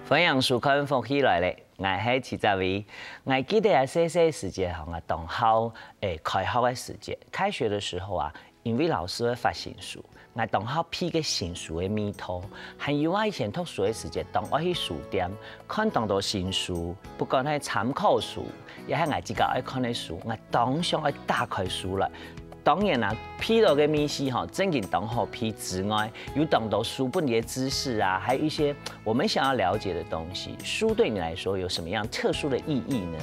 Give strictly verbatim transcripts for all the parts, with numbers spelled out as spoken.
歡迎收看《福氣來了》，𠊎係徐澤偉。𠊎記得啊，細細時節吼，𠊎當好，誒，開學个時節，開學的時候啊，因為老師會發新書，𠊎當好鼻該新書个味道。還有啊，以前讀書个時節，當愛去書店，看當多新書，不管係參考書，也係𠊎自家愛看个書，𠊎當想愛打開書來。當然啦，鼻到个味緒吼，正經當好鼻之外，有當多書本裡个知識啊，還有一些我們想要了解的東西。書對你來說有什麼樣特殊的意義呢？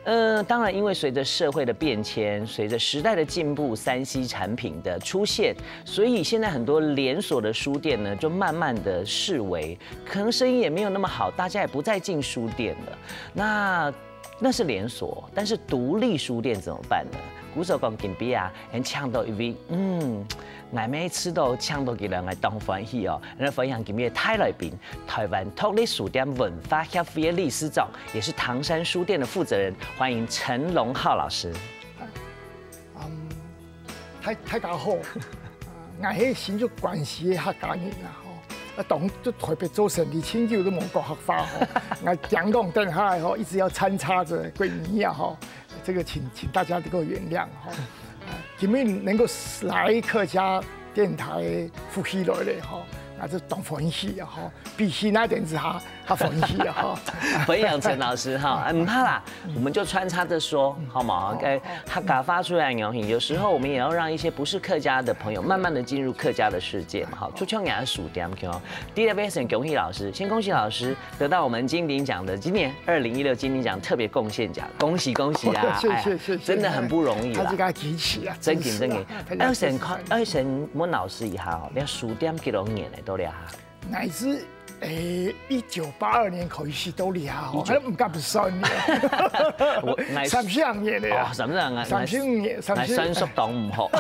呃，當然，因為隨著社會的變遷，隨著時代的進步，三C產品的出現，所以現在很多連鎖的書店呢，就慢慢的式微，可能生意也沒有那麼好，大家也不再進書店了。那那是連鎖，但是獨立書店怎麼辦呢？故所講今晡日啊，𠊎請到一位，嗯，𠊎每次都請到佢來，𠊎當歡喜哦。來分享今晡日个大來賓，台灣獨立書店文化協會个理事長，也是唐山書店的負責人，歡迎陳隆浩老師。嗯，大大家好，呃，𠊎係新竹關西个客家人啊，吼，啊，當都特別做生意，盡久都無講客話吼，𠊎驚講等下來吼，一直要穿插著國語啊，吼，這個請請大家能夠原諒吼。啊，今日能夠來客家電台福氣來了吼，啊，這當歡喜啊吼。 比現在電視下較歡喜啊！哈。培養陳老師哈，哎，毋怕啦，我們就穿插著說，好嗎？OK，客家話出來的東西，有時候我們也要讓一些不是客家的朋友慢慢的進入客家的世界嘛，哈。就像人家書店，OK，第一位先恭喜老師，先恭喜老師得到我們金鼎獎的今年二零一六金鼎獎特別貢獻獎，恭喜恭喜啊！謝謝謝謝，真的很不容易啦，他這個舉起啊，真緊真緊。二神看，二神問老師一下哦，你書店幾多年了，都了哈？ 乃至誒一九八二年開始到這下吼，一九還毋敢算呢。我乃三十年了呀哦，，三十年，三十年，三十，乃算數當毋好。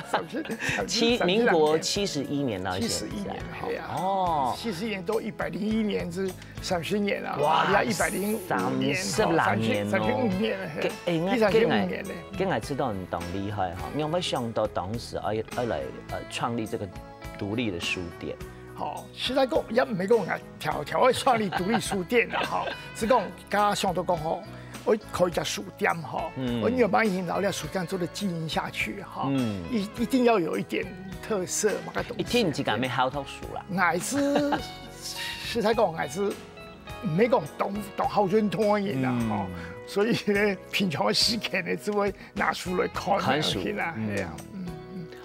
三十，七，民國七十一年到現在，七十一年，係啊，哦，七十年到一百零一年至三十年啊，哇哇，一百零五年，三十來年哦三十五年，該哎，第三十五年呢。該𠊎知道你當厲害哈，你有沒有想到當時愛愛來呃創立這個獨立的書店？吼，實在講，也毋係講𠊎挑挑愛創立獨立書店啦，吼，係講，剛剛想到講吼，我開一家書店吼，嗯我有辦法讓這書店做得經營下去哈，嗯一一定要有一點特色嘛，該東西。一定自家愛好讀書啦。𠊎係實在講，𠊎係毋係講當當好運動个人啦，嗯吼，所以呢，平常个時間呢，就會拿書來看看書啦，嗯係啊。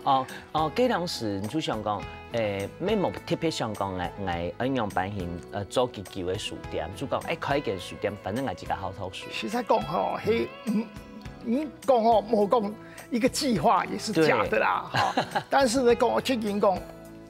哦哦，該當時你就想講，誒，無特別想講，𠊎𠊎愛仰般形，呃，做幾久个書店，就講，誒，開一間書店，反正𠊎自家好讀書。實在講吼，嘿，嗯，你講吼，無講一個計劃也是假的啦，哈。但是呢，講我最近講，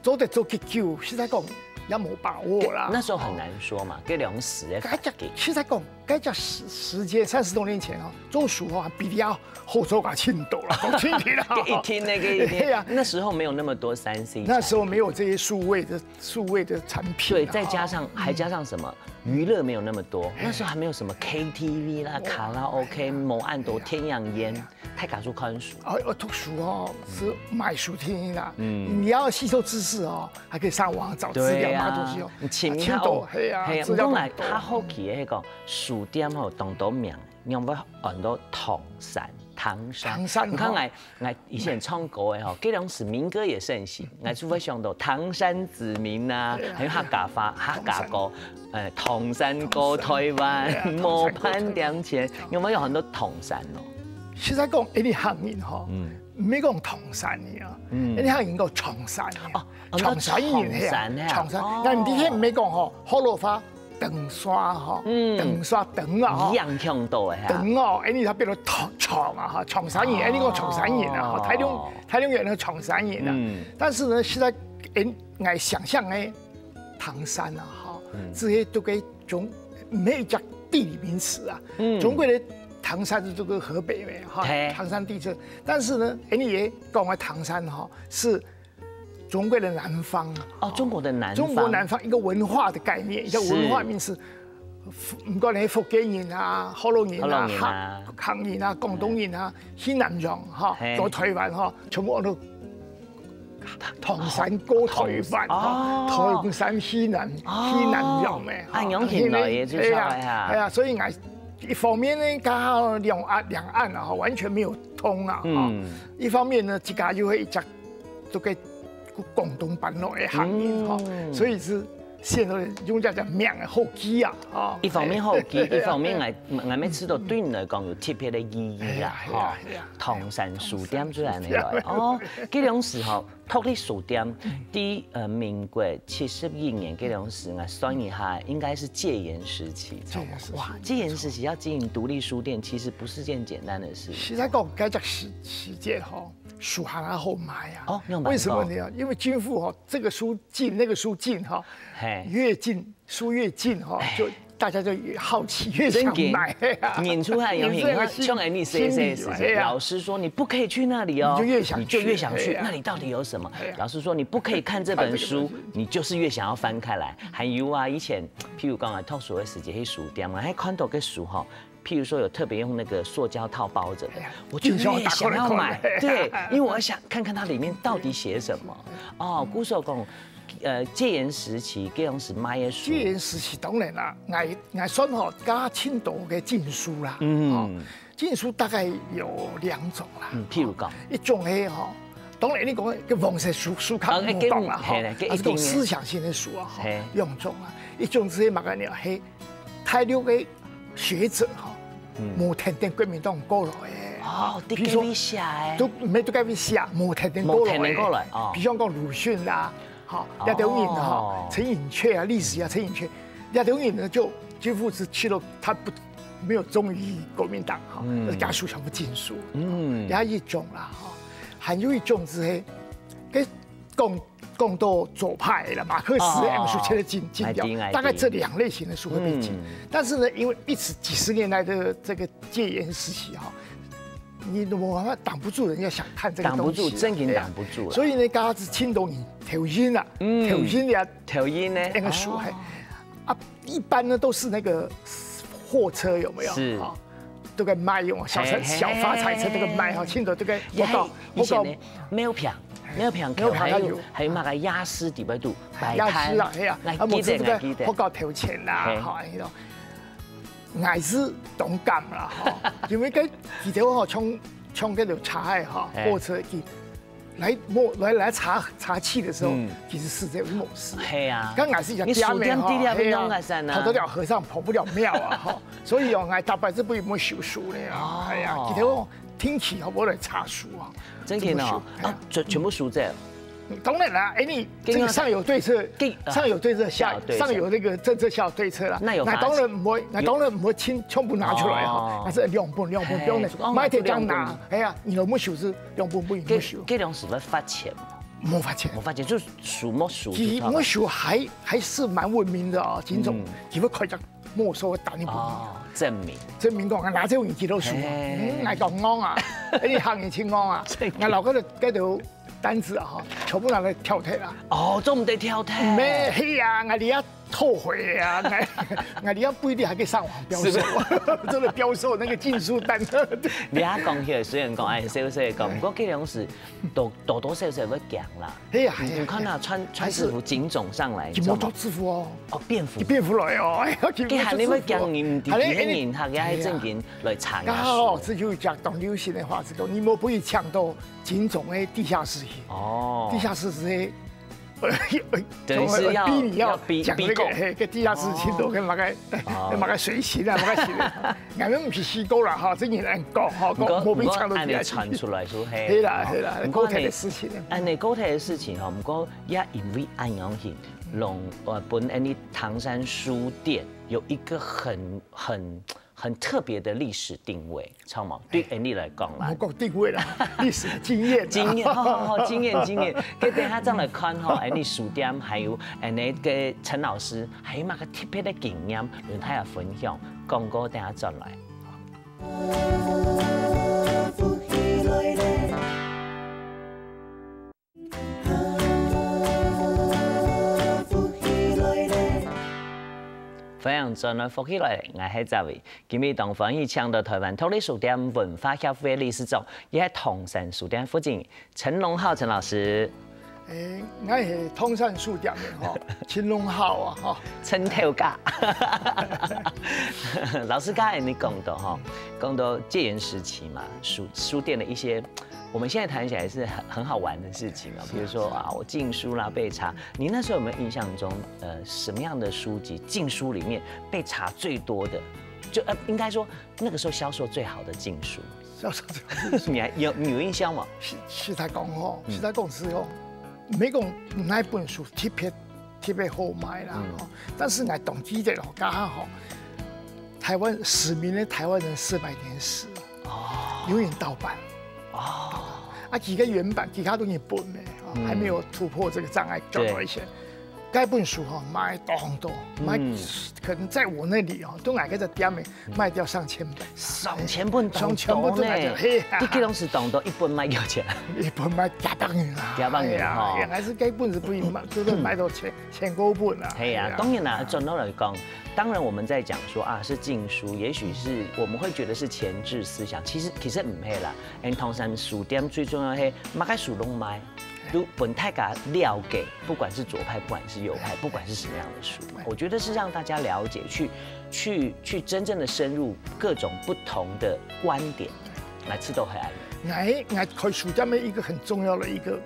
做得做幾久，實在講也無把握啦。那時候很難說嘛，該兩時的該隻，實在講，該隻時時間三十多年前哦，做書吼，比你要好做个盡多了，講真的啦。一聽那個一聽，對呀那時候沒有那麼多三C，那時候沒有這些數位的數位的產品啊，對，再加上還加上什麼娛樂沒有那麼多，那時候還沒有什麼K T V啦、卡拉OK、無恁多、天陽煙，大家就看書。啊，我讀書哦，係買書聽啦。你要吸收知識哦，還可以上網找資料對啊，買東西哦。你請啊，盡多，係啊，係啊，資料毋過𠊎當多。較好奇个係講，書店吼，當多名，仰會安到唐山，唐山。唐山吼你看𠊎，𠊎以前唱歌个吼，該當時民歌也盛行，𠊎就會想到唐山子民啊，還有客家話、客家歌，呃，唐山歌台灣，對啊無半點錢，有沒有很多唐山哦？實在講，𠊎等客人吼，毋係講唐山人啊，𠊎等客人講長山人。哦，哦長山人長山啊係啊，長山。哦該你聽毋係講吼，學老話長山吼，長山長啊吼一，樣腔到个哈。長哦，𠊎等佢變做長長啊哈，長山人，𠊎等講長山人啊哈，大陸大陸人个長山人啊。嗯但是呢，實在，𠊎𠊎想像个唐山啊哈，這些都該中每一隻地理名詞啊，中國个唐山係這個河北个哈嘿，唐山地區。但是呢，𠊎等也講个唐山哈，係中國个南方。哦，中國的南方，中國南方一個文化的概念，一個文化名詞。毋管係福建人啊、學老人啊、學老人啊客客人啊、廣東人啊、去南洋哈嘿，到台灣哈，全部安到唐山過台灣，哦，唐山去南，去南洋个，恁樣形來个，就係啊，係啊，所以𠊎一方面呢，教兩岸兩岸啊，完全沒有通啊，嗯，一方面呢，自家又係一隻都个廣東話來个行業哈，所以係現在用這隻名个好記啊，啊，一方面好記，一方面𠊎𠊎每次都對你來講有特別个意義啦，哈，唐山書店就恁樣來，哦，這種時候。 獨立書店，在呃民國七十一年該種時，𠊎算一下，應該是戒嚴時期，戒嚴時期。哇，戒嚴時期要經營獨立書店，其實不是件簡單的事。實在講，該隻時時節吼，書還較好賣啊。哦，你有賣過？為什麼呢？因為政府吼，這個書禁，那個書禁哈，嘿，越禁 書越禁哈，就大家就越好奇，越想買啊。人出來有影，像你細細時節，老師說你不可以去那裡哦，你就越想去，那裡到底有什麼？老師說你不可以看這本書，你就是越想要翻開來。還有啊，以前譬如講啊，讀書个時節去書店啊，還看到个書哈，譬如說有特別用那個塑膠套包著，我就越想要買，對，因為我想看看它裡面到底寫什麼。哦，故所講， 呃，戒嚴時期，該種時賣个書。戒嚴時期當然啦，𠊎𠊎算吼，加盡多个禁書啦，嗯，禁書大概有兩種啦，嗯，譬如講，一種係吼，當然你講个黃色書書刊無講啦，吼，還係講思想性个書啊，吼，兩種啊，一種係麼个呢？係大陸个學者吼，無跈等國民黨過來个，哦，比如說，寫个，都毋係都該位寫，無跈等過來个，無跈等過來，哦，比如講魯迅啦。 好，這兜人哈，陳寅恪啊，歷史啊，陳寅恪，這兜人呢，就幾乎係去到他不沒有忠於國民黨哈，家屬全部禁書，嗯，也一種啦哈，還有一種係，跟講講到左派啦，馬克思、馬克思的禁禁掉，大概這兩類型的書會被禁。但是呢，因為一直幾十年來的這個戒嚴時期哈， 你無辦法擋不住人家想看這個東西，擋不住，真正擋不住啦。所以呢，剛開始青島人頭暈啊，頭暈呀，頭暈呢，那個書還啊，一般呢都是那個貨車有沒有？是啊，都在賣用小車、小發財車，都在賣哈，青島都在，我告，我告，沒有票，沒有票，沒有票，還有還有那個押師底背肚擺攤，押師啊，哎呀，啊，我記得，我記得，我告頭前啦，哈，那種。 𠊎係當感啦，吼，因為該佢兜吼，像像該條車仔吼，貨車佢來莫來來查查氣的時候，其實是這回事。係啊，剛開始就你書店底下會弄个啥呢？跑得了和尚跑不了廟啊，吼，所以哦，𠊎大伯係不會修書的啊，哎呀，佢兜天氣好不好來查書啊，真的哦，啊，全全部書在。當然啦，哎，你這個上有對策，上有對策，下上有那個政策，下有對策啦。那有罰錢？那當然不會，那當然不會全全部拿出來哈，那是兩本兩本不用的，買得這樣拿。哎呀，你有沒有修是兩本不用修？這種是會罰錢嗎？沒罰錢，沒罰錢，就是數沒數，其實沒收還還是蠻文明的哦，警總，佢會開張沒收打你不。哦，證明，證明講拿這種幾多書啊，哎，來搞戇啊，哎，你行業清戇啊，那老哥的該頭 單子啊，哈，全部拿來跳退啦。哦，做毋得跳退。沒，係啊，𠊎這下後悔啊，𠊎𠊎這下不一定還可以上網標售，真的標售那個禁書單。你這下講起來，雖然講哎，細細講，不過這種事多多多少少會驚啦。係啊，係啊，你看那穿穿制服警總上來，你知道嗎？警總制服哦，哦，便服，便服來哦，哎呀，警總制服，這還你會驚，你毋知幾多人，他也正經來查。剛好這就講當流行的話，這個你莫不會搶到 警總个地下室去。哦，地下室係，呃，等於是要逼你要逼讲那个，逼供嘿，个地下室去做个那个，那个水刑啊，那个刑。俺们不是西沟了哈，这你难讲哈，讲莫被抢到地下室。传出来说，嘿，黑啦黑啦，过台的事情。安尼过台的事情哈，毋过也因为安阳行，让呃本安尼唐山书店有一个很很。 很特别的历史定位，知道吗？对 Andy 来讲啦，我讲定位啦，历史经验，经验，好好好，经验经验。跟等下再来看哈，Andy 书店，还有 Andy 个陈老师，还有那个特别的经验，有他要分享，广告等下转来。 欢迎转来福气来，我系赵伟。今日当欢喜请到台湾独立书店文化协会理事长，也系唐山书店负责人陈龙浩陈老师。哎，𠊎係唐山书店个吼，陳龍豪啊，吼。陳頭家。老師剛才你講到吼，講到戒严时期嘛，书书店的一些，我们现在谈起来是很很好玩的事情啊，比如说啊，我禁书啦、被查，你那时候有没有印象中，呃，什么样的书籍禁书里面被查最多的？就呃，应该说那个时候销售最好的禁书，销售最好的禁书。你还有你有印象吗？实实在讲吼，实在讲是吼，没讲哪本书特别特别好卖啦，吼。但是我当记得吼，刚好吼，台湾史明的《台湾人四百年史》，哦，永远盗版。哦，啊，几个原版，其他都已经本了，哦，还没有突破这个障碍，对。赚到一些。该本书哈卖当多，卖可能在我那里哦，都哪个在店里卖掉上千本。上千本，上千本都卖掉，嘿呀，一个东西当多，一本卖多少钱？一本卖几百元啊，几百元哈。哎呀，原来是该本是不一卖，就是卖到千千多本啊。哎呀，当然啦，转到来讲，当然我们在讲说啊，是禁书，也许是我们会觉得是前置思想，其实其实唔系啦。因为唐山书店最重要系，么个书拢卖。 就本太敢了解，不管是左派，不管是右派，不管是什么样的书，我觉得是让大家了解，去去去真正的深入各种不同的观点，来吃豆黑暗。 𠊎𠊎开书店的一个很重要的一个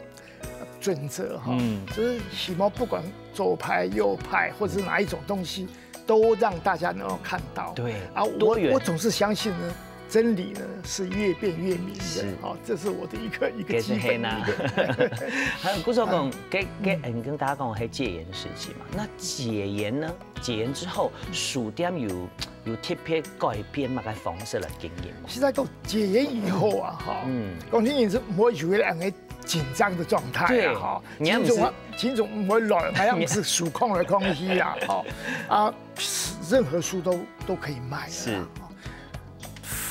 准则哈，嗯，就是希望不管左派右派或者是哪一种东西，都让大家能够看到。对，啊，我我总是相信呢，真理呢是越辩越明的。是，哦，这是我的一个一个基本的一个。还有不是讲，给给嗯跟大家讲，还戒严时期嘛，那解严呢？解严之后，书店有有特别改变么个方式来经营吗？现在讲解严以后啊，哈，嗯，讲经营是没有原来个紧张的状态了哈。对，你也不是金总啊，金总不会乱，好像是书空来空虚啦，哈，啊，任何书都都可以卖的啦。是，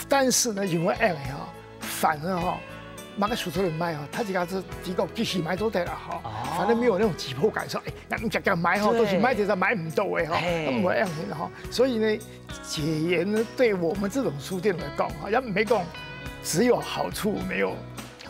但是呢，因为哎呀，反而哈，那个书出来卖哈，他自家是提供继续买都得了哈，反正没有那种急迫感，说哎，那你讲讲买哈，都是买这个买唔到的哈，那我样子哈，所以呢，解严呢，对我们这种书店来讲哈，要没讲只有好处没有。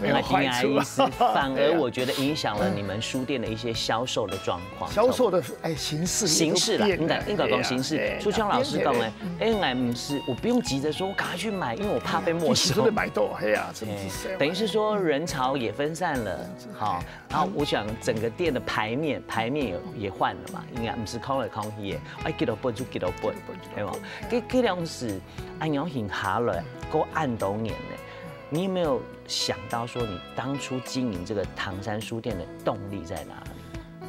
没有坏处。意思，反而我觉得影响了你们书店的一些销售的状况。销售的哎形式形式啦，应该应该讲形式。就像老师讲哎，哎，我们是我不用急着说我赶快去买，因为我怕被没收。真的买到，哎呀，真的是。等于是说人潮也分散了，好，然后我想整个店的牌面牌面也也换了嘛，应该不是空来空去耶，哎，几多本就几多本，对吗？这这样是安阳行下来，够按多年呢。 你有没有想到说，你当初经营这个唐山书店的动力在哪里？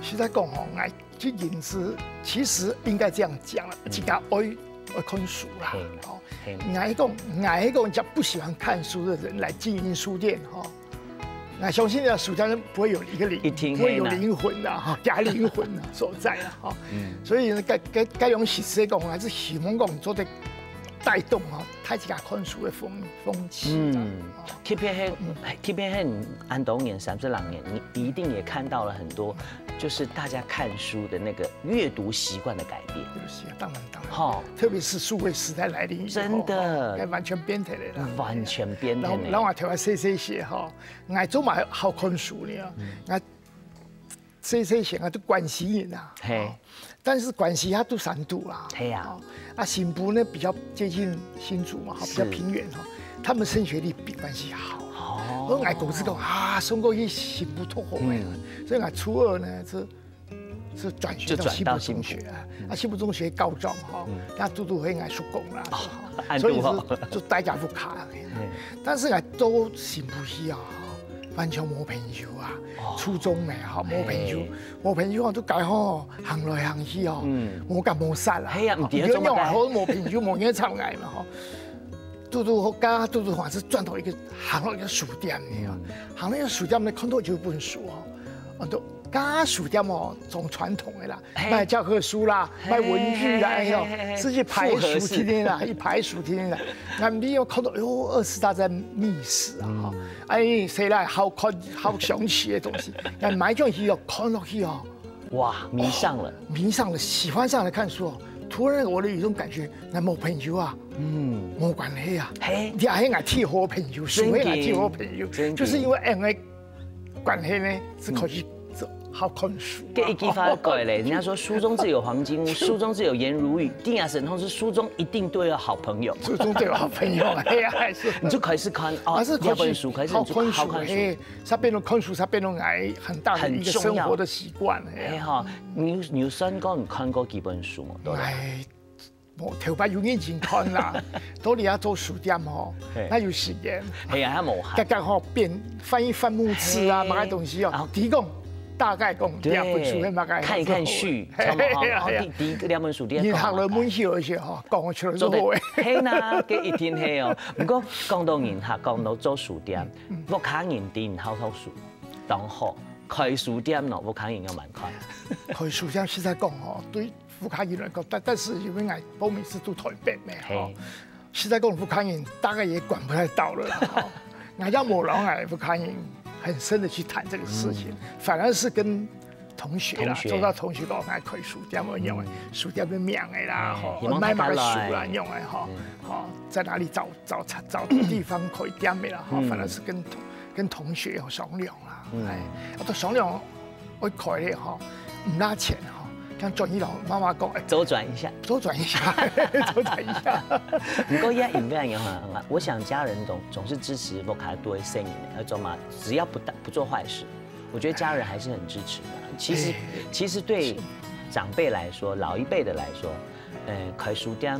实在讲吼，我经营是其实应该这样讲了，自家爱爱看书啦，哦，我讲我讲就不喜欢看书的人来经营书店哈。我相信呢，书店不会有一个灵，一定不会有灵魂的哈，加灵魂的所在了哈。所以呢，该该该用实在讲，还是希望讲做得带动哈，大家看书的风风气。嗯，特别是特别是恁多年，三十来年，你一定也看到了很多，就是大家看书的那个阅读习惯的改变。对不起啊，当然当然，哈，特别是数位时代来临以后，真的，哎，完全变掉了啦，完全变掉了。然后然后我台湾谁谁写哈，我做嘛好看书呢，我 这这些啊，都关系人啊，嘿，但是关系他都三度啦，嘿呀，啊，新埔呢比较接近新竹嘛，比较平原哈，他们升学率比关系好，哦，我爱公司讲啊，送过去新埔托好哎，所以啊，初二呢是是转学到新埔中学啊，啊，新埔中学高中哈，那嘟嘟会爱叔公啦，所以是就大家不卡，但是啊，都新埔去啊。 完全无朋友啊，初中呢哈，无朋友，无朋友啊，都改吼，行来行去哦，无甲无煞啦，嘿呀，毋知做么个，好无朋友，无人插我嘛吼。嘟嘟好，刚刚嘟嘟好像是转到一个行到一个书店呢，行到一个书店呢，看到有一本书哦，啊，都刚刚书店哦，从传统的啦，卖教科书啦，卖文具啦，哎呦，是一排书厅啦，一排书厅啦。那你有看到，哎呦，二次大战历史啊，哈，哎，谁来好看好详细的东西？那买转去哦，看落去哦，哇，迷上了，迷上了，喜欢上了看书哦。突然我的有一种感觉，那无朋友啊，嗯，无关系啊，嘿，你还爱替我朋友，谁会来替我朋友？就是因为哎，关系呢，是可以。 是好看书啊。這一句話改了，人家說書中自有黃金屋，書中自有顏如玉，定也是同時書中一定都有好朋友。書中自有好朋友，哎呀，還是你就開始看哦，還是看書，這本書開始你就好看書。好看书，嘿，它變成看書，它變成哎很大的一個生活的習慣，哎呀。哎哈，你你有算過你看過幾本書嗎？哎，我頭擺有認真看啦，到底要做書店吼，嘿。哪有時間？係啊，還無閒。剛剛吼變翻一翻目次啊，嘿。麼个東西哦，然後提供大概講對，兩本書係麼个，看一看序，嘿，差不多，嘿，然後第第一个兩本書店，人客來問起有一些吼，講出來做得，係啦，這一定係哦。不過講到人客，講到做書店，屋下人知你好讀書，當好，開書店咯，屋下人有蠻看。開書店實在講吼，對 屋下人來講，但但是因為𠊎屋下係在臺北嘛，吼，實在講屋下人大概也管不太到了啦，吼。𠊎也無摎𠊎屋下人很深的去談這個事情，反而是跟同學啦，同學。周遭同學講，𠊎開書店，𠊎用書店个名个啦，吼，希望大家來。賣麼个書啦，用个吼，吼，在哪裡找找找地方開店个啦，吼，反而是跟同跟同學有商量啦，哎，啊，都商量 會開咧吼，毋拿錢吼，像轉一老媽媽講，哎，周轉一下，周轉一下，周轉一下。不過也因為有哈，我想家人總總是支持屋下多一些人，要做嘛，只要不大不做壞事，我覺得家人還是很支持的。其實其實對長輩來說，老一輩的來說，呃，開書店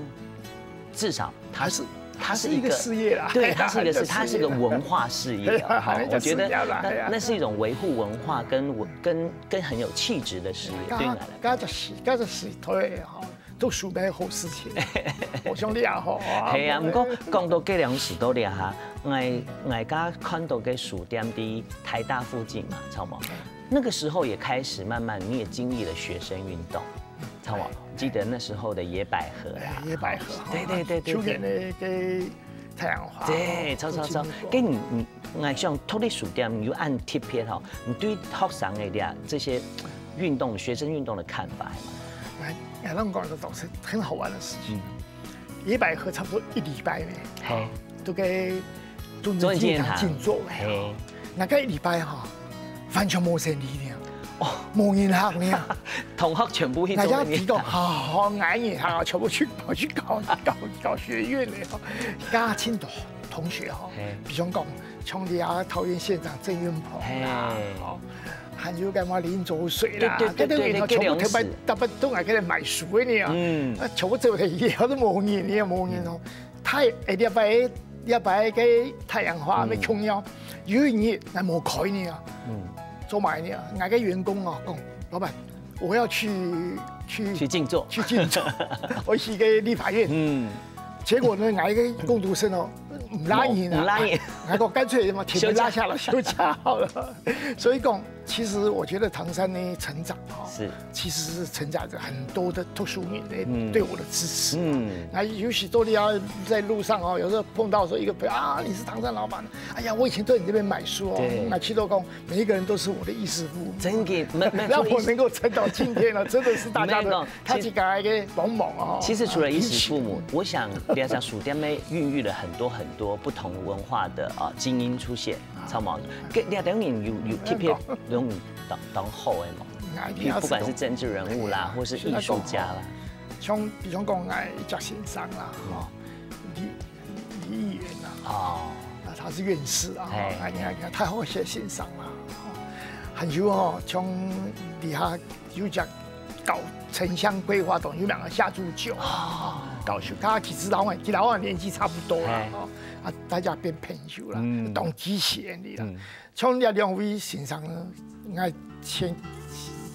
至少它是它是一個事業啦，對，它是一個是它是一個文化事業啊，哈，我覺得那那是一種維護文化跟文跟跟很有氣質的事業，對你來講。該隻時該隻時代吼，讀書係好事情，我想你也好啊。係啊，不過講到這兩時代了哈，𠊎𠊎家看到个書店在台大附近嘛，知道嗎？那個時候也開始慢慢你也經歷了學生運動，知道嗎？記得那時候的野百合啊，野百合，對對對對，去年个个太陽花，對，超超超，跟你你，𠊎想讀你書店，你又恁特別吼，你對學生个這這些運動、學生運動的看法係麼个？哎，哎，讓我講一個導師很好玩的事情，野百合差不多一禮拜呢，好，都該中正紀念堂靜坐，嘿，那個一禮拜哈，完全無生理呢。 哦，無人客呢。同學全部去做。𠊎也知講，好，好，𠊎人客啊，全部去跑去搞搞搞學院了。加盡多同學哈，比如講，像你啊，桃園縣長鄭運鵬啦，哦，還有幹嘛林濁水啦，對對對對，全部特別特別都來這裡買書的呢。嗯，啊，全部走了以後都無人，你也無人哦。 太，哎，禮拜禮拜个太陽花，嗯，要重要，有一日，𠊎無開呢，嗯，做麼个呢？𠊎个員工哦，講，老闆，我要去去去靜坐，去靜坐，我去个立法院。嗯，結果呢，𠊎个工讀生哦，毋拉人啊，毋拉人，𠊎講乾脆嘛，鐵門拉下來，休假好了。所以講， 其實我覺得唐山呢，成長哈，是，其實是承載著很多的讀書人的，嗯，對我的支持。嗯，那尤其都你要在路上哦，有時候碰到說一個朋友啊，你是唐山老闆，哎呀，我以前都在你這邊買書哦，對，那去都講每一個人都是我的衣食父母，真的，沒沒，讓我能夠撐到今天了，真的是大家的，他自家一個幫忙哦。其實除了衣食父母，我想這家書店內孕育了很多很多不同文化的啊精英出現。 著無？該這兜人有有特別攏當當好个無？譬如不管是政治人物啦，或是藝術家啦。像比如講，𠊎一隻先生啦，吼，李李議員啦，哦，那他是院士啊，哎，你看你看太好个先生啦，還有哦，像底下 有隻搞城鄉規劃，同有兩個下注酒啊，搞修，他其實老闆，其實老闆年紀差不多啦，哦，啊，大家變朋友啦，當支持你啦。像這兩位先生呢，𠊎前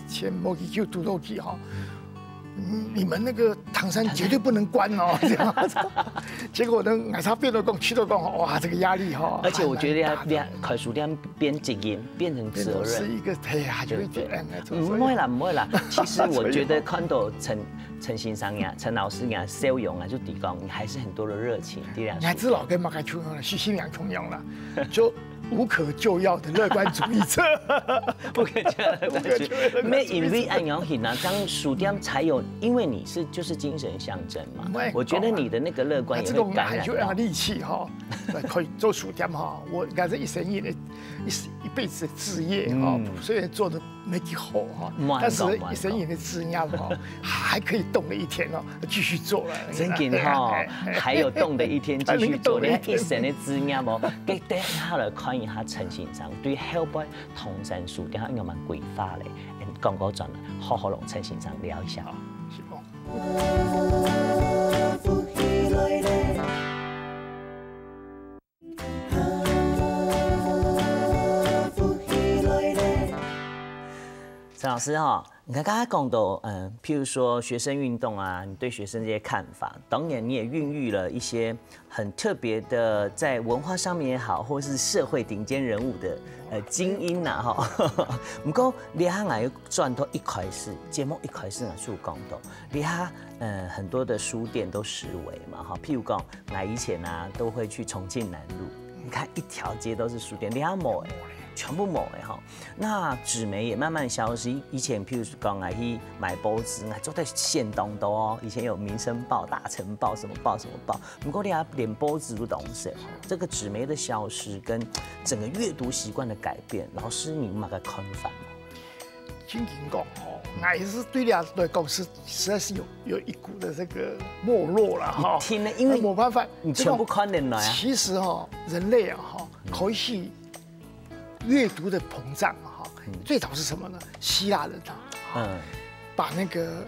前無幾久堵到佢吼，你們那個唐山絕對不能關哦，這樣子。結果呢，𠊎差變到講，去到講，哇，這個壓力哈，而且我覺得要要開書店變責任，變成責任，是一個，哎呀，有一點，哎，毋會啦，毋會啦。其實我覺得看到陳陳先生呀，陳老師呀，笑容啊，就知講你還是很多的熱情，對啊。你還知老跟馬開重要了，是新娘重要了，就无可救药的乐观主义者。不可救药的乐观主义者。没，因为恁样形啊，这样书店才有，因为你是，就是精神象征嘛。我觉得你的那个乐观也会感染到。啊，这个我们还有那个力气哈，可以做书店哈，我应该是一生一的，一，一辈子的志业哈，嗯。虽然做的没几好哈，但是一生一的志业哈，还可以动了一天哦，继续做了。真紧哈，还有动的一天继续做，你看一生的志业哦，给等下来看一下陈先生对后背 唐山书店应该蛮规划嘞。广告转来，好好同陈先生聊一下。好，是哦。陈老师哈，你看刚刚讲到，嗯，譬如说学生运动啊，你对学生这些看法，当然你也孕育了一些 很特别的，在文化上面也好，或是社会顶尖人物的，呃，精英呐，哈。不过，你看，𠊎又转到一开始，节目一开始呢，就讲到，你看，呃，很多的书店都式微嘛，哈。譬如讲，𠊎以前啊，都会去重庆南路，你看一条街都是书店，你看没有，全部没有哈。 那纸媒也慢慢消失。以前，譬如说讲，啊，去买报纸，啊，做在线当多哦。以前有《民生报》《大成报》什么报什么报，不过你看连报纸都当少。这个纸媒的消失跟整个阅读习惯的改变，老师你有哪个看法吗？真紧讲吼，还是对你来讲是实在是有，有一股的这个没落了哈。一定的，因为没办法，你全部看得来啊。其实哈，人类啊哈，可以 阅读的膨胀嘛，哈，最早是什么呢？希腊人啊，嗯，把那个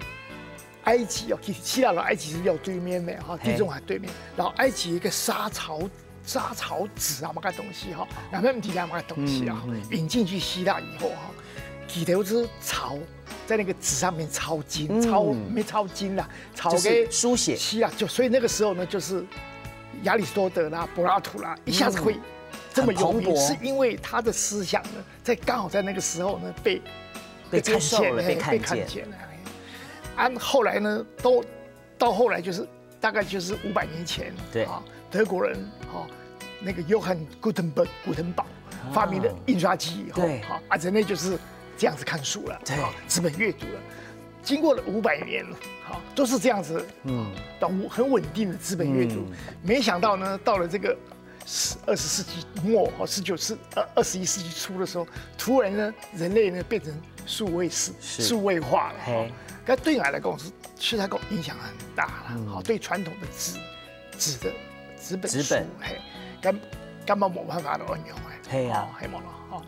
埃及哦，其实希腊人埃及是要对面的哈，地中海对面，然后埃及一个莎草，莎草纸啊，那个东西哈，那没问题啊，那个东西啊，引进去希腊以后哈，其实就是草在那个纸上面抄经，抄没抄经啦，抄就是书写，希腊就所以那个时候呢，就是亚里士多德啦、柏拉图啦，一下子会 这么有名，是因为他的思想呢，在刚好在那个时候呢被被接受了，被看见了。啊，后来呢，都到后来就是大概就是五百年前，对啊，德国人啊，那个约翰古登堡，古登堡发明了印刷机以后，对啊，人类就是这样子看书了，对，纸本阅读了。经过了五百年，啊，都是这样子，嗯，很稳定的纸本阅读。没想到呢，到了这个 二十世纪末和十九世呃二十一世纪初的时候，突然呢，人类呢变成数位世数位化了哈。那对我来讲是，其实它给我影响很大了哈。对传统的纸纸的纸本书，嘿，根根本没办法的运用哎，嘿啊，嘿没了哈。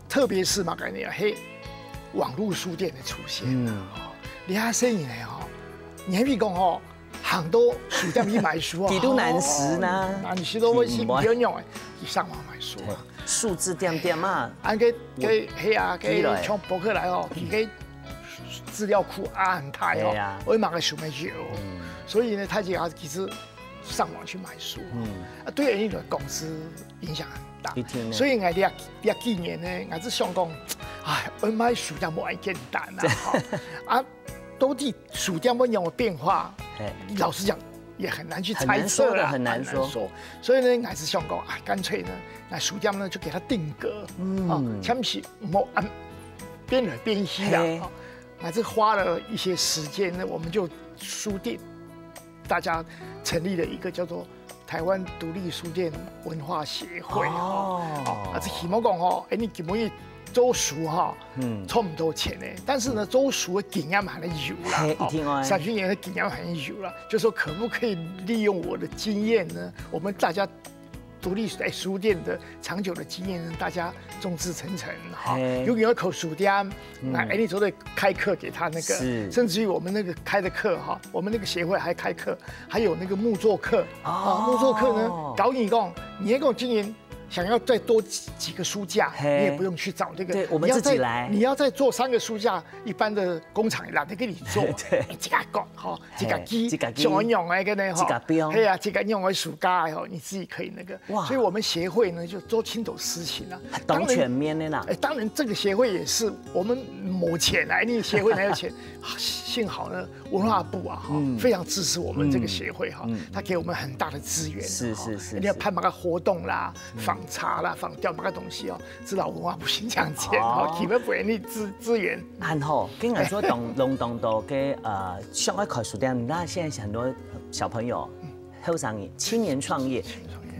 特别是嘛，感觉嘿，网络书店的出现，嗯，你看生意呢哈，你还比讲哈， 行到书店去买书啊，几度难食呢？难食到我心不要用哎，去上网买书啊。数字点点嘛，啊，个个嘿啊，个像博客来哦，个资料库啊很大哦，我买个书没有，所以呢，他就要其实上网去买书，嗯，啊，对人的公司影响很大，一定，所以我这这几年呢，我是想讲，哎，我买书店不很简单啊，哈，啊。 到底书店会有变化？老实讲，也很难去猜测啦，很难说的，很难说。所以呢，还是想讲，哎，干脆呢，那书店呢就给它定格，嗯，啊，千万是莫按变来变去啦，啊，还是花了一些时间呢，我们就书店大家成立了一个叫做台湾独立书店文化协会哦，啊，这希望讲哦，哎，你根本做书哈，嗯，赚不到钱呢，但是呢，做书的经验还是有啦，嘿，一定哦，三十年的经验还是有啦，就说可不可以利用我的经验呢？我们大家独立在书店的长久的经验呢，大家众志成城哈，有有一口书店，那哎，你做的开课给他那个，甚至于我们那个开的课哈，我们那个协会还开课，还有那个木作课啊，木作课呢，搞你讲，你也跟我经营。 想要再多几几个书架，你也不用去找这个，对，我们自己来。你要再做三个书架，一般的工厂也懒得给你做，对，自家搞哈，自家机，自家机，想用那个呢哈，自家标，嘿啊，自家用的书架哈，你自己可以那个。哇，所以我们协会呢就做青斗事情啊，当全面的啦。哎，当然这个协会也是我们没钱啊，因为协会哪有钱？幸好呢， 文化部啊，哈，非常支持我们这个协会哈，他给我们很大的资源，是是是，你要办那个活动啦，访茶啦、飯店麼个東西哦，這摎文化部申請錢哦，哦。佢會分你資資源。恁好，跟人說懂懂懂懂个呃，想愛開書店，那現在很多小朋友、後生人、青年創業，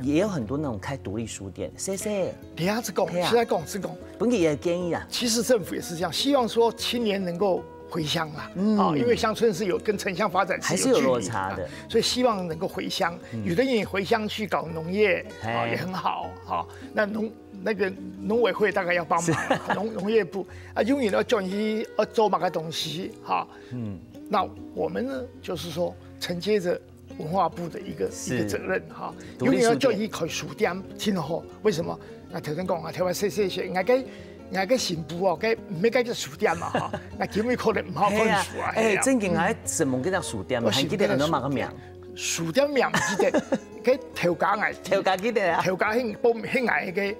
也有很多那種開獨立書店，謝謝。等一下再講，對啊。現在講是講，本給个建議啊。其實政府也是這樣，希望說青年能夠回鄉啦，嗯。啊，因為鄉村是有跟城鄉發展是有距離的，還是有落差的。所以希望能夠回鄉。嗯。有的人回鄉去搞農業，啊，嘿。也很好，哈。那農那個農委會大概要幫忙了，農農業部啊，永遠要叫你要做麼个東西，哈。嗯。那我們呢，就是說承接著文化部的一個是。一個責任哈，獨立書店。永遠要叫你開書店，聽好，為什麼？那頭先講啊，頭先細細些，𠊎个𠊎个新婦哦，該毋係該隻書店嘛哈，那今日可能毋好看書啊，係啊，哎，係啊。正經還怎麼个叫書店？嗯。還記得安到麼个名？書店名毋記得，該頭家𠊎頭家記得啊。頭家興報名興𠊎个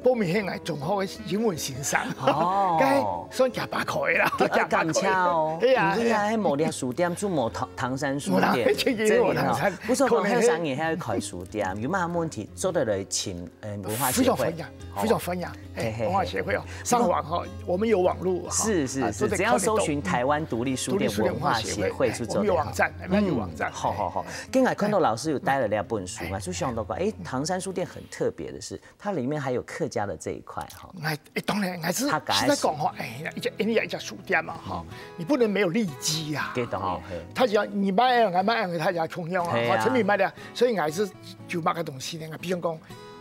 報名係𠊎中學个英文先生，哦。該算加把口个啦，對，加把口个。感謝哦。係啊，毋係啊，係啊。係無這書店，就無唐唐山書店，無啦，這個無唐山，真的哦。不錯，可能係後生人還要開書店，有麼个問題做得來請呃文化協會。非常歡迎，哦。非常歡迎，哎，嘿嘿嘿。文化協會哦，上網哈，我們有網路哈，是是是，啊，都得只要搜尋台灣獨立書店文化協會就做得。獨立書店文化協會，哎，我們有網站，哎，我們有網站，嗯，好好好。哎。今日看到老師有帶了兩本書嘛，哎。就想到講，哎，唐山書店很特別的是， 它裡面還有客家的這一塊哈。哎，哎，當然，還是客家的，實在講哈，哎，一家，因為一家書店嘛哈，嗯。你不能沒有利基啊。對，當然，哈，嘿。他只要你買，𠊎買，他就共樣啊，嘿啊。哈，全民買的，所以還是就買个東西呢，比如講，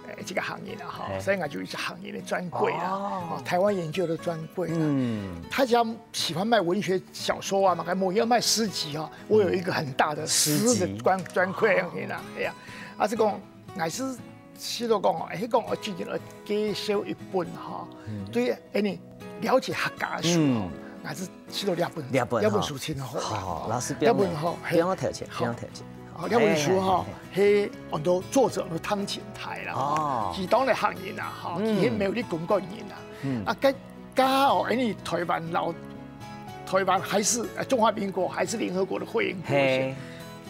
哎，這個行業啊，哈，嘿。所以𠊎就一直行業的專櫃啦，哦。哦，台灣研究的專櫃啦。嗯。他只要喜歡賣文學小說啊，嘛，還有要賣詩集啊，我有一個很大的詩的專，詩集。專櫃行業啦，哎呀，啊，這個 𠊎係試著講哦，係講我最近愛介紹一本吼，嗯。對，哎，你了解客家書吼，嗯。𠊎係試著這本，這本。這本書真好。好，老師，這本吼，嘿。不用頭前，不用頭前。好，這本書吼，嘿，嘿，嘿。係安到作者安到湯錢泰啦。哦。佢當然客人啊，吼，嗯。佢係苗栗公館人啊。嗯。啊，該 該哦，因為台灣摎，台灣還係，呃，中華民國還係聯合國的會員國，嘿。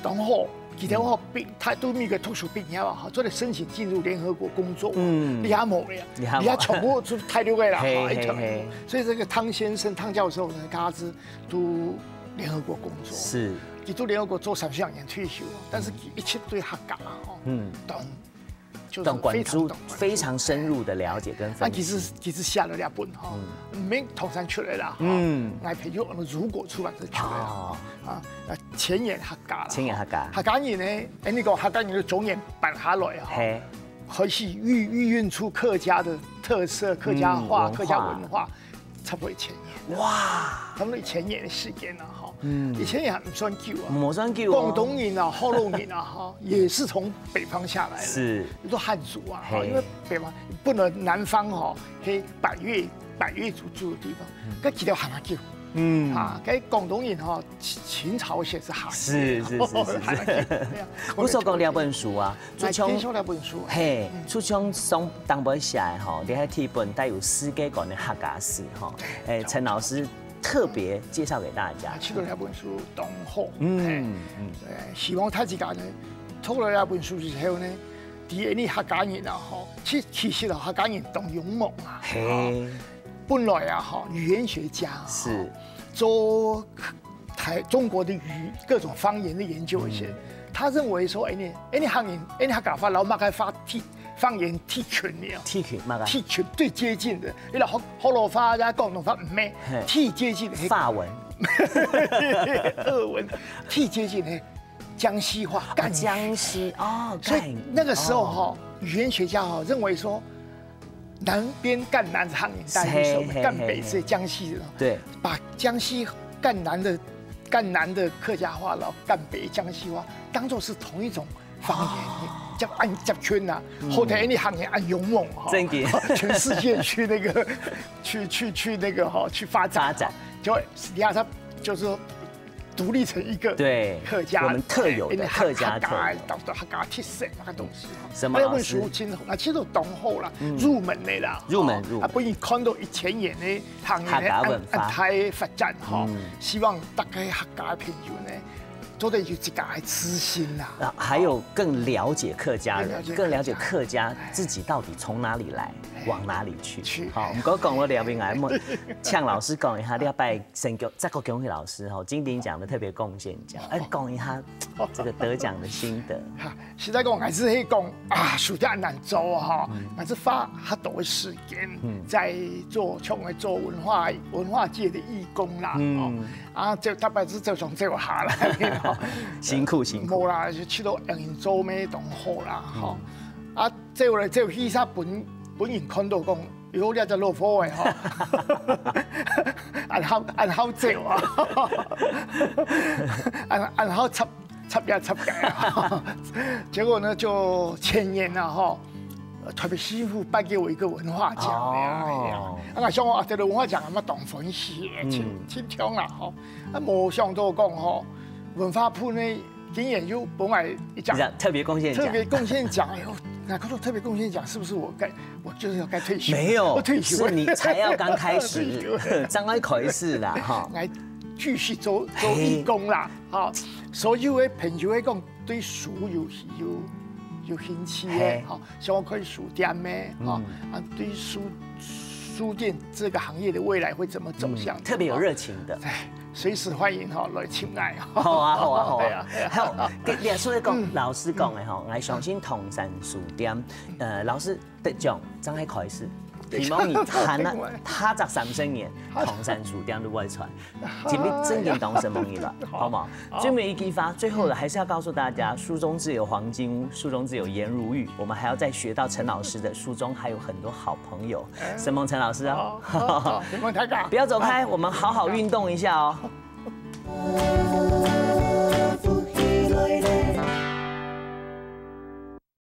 然後，佢等吼，畢，他對美國讀書畢業啊，吼，做得申請進入聯合國工作，嗯。你還無咧，你還無。你還全部就大陸个啦，嘿，吼，一條。嘿，嘿。所以這個湯先生，湯教授呢，他是讀聯合國工作，是。佢讀聯合國做三十二年退休，但是佢一直對客家啊，吼，嗯。當 就係非常懂，當關注，非常深入的了解跟分析。啊，其實，其實寫了這本吼，嗯。毋免唐山出來啦，吼。嗯。𠊎朋友安到如果出版社出來啦，哦。啊，啊，前沿客家啦，前沿客家。吼。客家人呢，哎，你講客家人就中原搬下來啊，吼。嘿。開始孕，孕育出客家的特色、客家話、嗯，文化。客家文化。 差不多一千年。哇！差不多一千年的時間了哈。嗯。一千年還毋算久啊。無算久哦。廣東人啊、福佬人啊，哈，也是從北方下來的。是。你說漢族啊，哈，嘿。因為北方，不能南方哈，嘿，百越，百越族住的地方，嗯。該幾條還較久。嗯。啊，該廣東人哈，秦，秦朝先是漢人。是，是，是，是，是。還較久，對啊。不錯，講這本書啊， 就像，來介紹這本書。嘿，嗯。就像上當擺寫的吼，你還提本帶有世界觀的客家史吼，對，哎，陳老師特別介紹給大家。啊，其實這本書當好，嗯，嘿，嗯。對，希望大家呢，讀了這本書之後呢，知你客家人啊，吼，其，其實啊，客家人當勇猛啊，嘿。吼，本來啊，吼，語言學家啊，是。吼，做 台，中國的語，各種方言的研究一些，嗯。他認為說，哎，你，哎，你客人，哎，你客家話，摎麼个話提，方言提近了。提近麼个？提近最接近的，你摎福，福佬話、廣東話，毋係，嘿。最接近的。法文。俄文，最接近的江西話，啊，贛江西，哦，所以贛，那個時候哈，哦。語言學家哈，認為說， 南邊贛南是客人，贛去，嘿，嘿，贛北是江西人。嘿，嘿。對。把江西贛南的，贛南的客家話，摎贛北江西話當作是同一種方言，哦。接，恁接近啊，嗯。好聽，你客人恁勇猛哈，正經。全世界去那個，去，去，去那個哈，去發展，發展。就，你看他就是說 獨立成一個，對，客家，我們特有的，哎，客家特有。客家，客家，客家特色那個東西。什麼老師？哎，我們書清楚，那其實當好啦，嗯。入門的啦，入門，哦，入門。啊，不然看到一千年的行業的客家文化。按，按大發展哈，嗯。希望大家客家的朋友呢，做得有自家个自信啦。啊，還有更了解客家人，更了解客家人。更了解客家自己到底從哪裡來，嘿。往哪裡去。去。好，毋過講到這邊來，問，請老師講一下，這擺選著，再過恭喜老師吼，金鼎獎的特別貢獻獎，哎，講一下這個得獎的心得。哈，實在講，還係去講啊，暑假難做哈，嗯。還係花較多的時間，嗯。在做，像來做文化，文化界的義工啦，嗯。哦。 啊，就特別係就從這下啦，辛苦辛苦。無啦，就去到人做咩當好啦，吼。嗯。啊，這下來這下去煞分，分人看到講，喲，這隻老伙仔吼，恁好，恁好走啊，恁，恁好插，插呀插呀啊。結果呢，就前年啊，吼，呃，特別師傅頒給我一個文化獎的啊，哦。哎呀，啊，𠊎想講啊，這個文化獎還蠻當歡喜的，嗯。真，真暢啦，吼。 啊，無想到講吼，文化部呢，竟然又分𠊎一隻特別貢獻獎。特別貢獻獎，哎喲，那看到特別貢獻獎，是不是我該，我就是要該退休？沒有，我退休。是你才要剛開始，嘿。正開始啦，哈。來繼續做，做義工啦，哈。所有个朋友會講對書有，有，有興趣个，嘿。哈。 想要開書店咩？嗯。哈，啊，對於書，書店這個行業的未來會怎麼走向？嗯，特別有熱情的。哎，隨時歡迎哈，來請𠊎。好啊，好啊，好啊。對啊，對啊。好，你，你所以講，嗯。老師講个吼，𠊎相信唐山書店，呃，老師得獎，正係開始。希望你下，下隻三十年，唐山書店都會出來。 今天真正當承蒙你了，好嗎？好。最尾一句話，最後的還是要告訴大家，書中自有黃金屋，書中自有顏如玉，我們還要再學到陳老師的書中還有很多好朋友，承蒙陳老師哦。好，好，好，承蒙大家。不要走開，我們好好運動一下哦。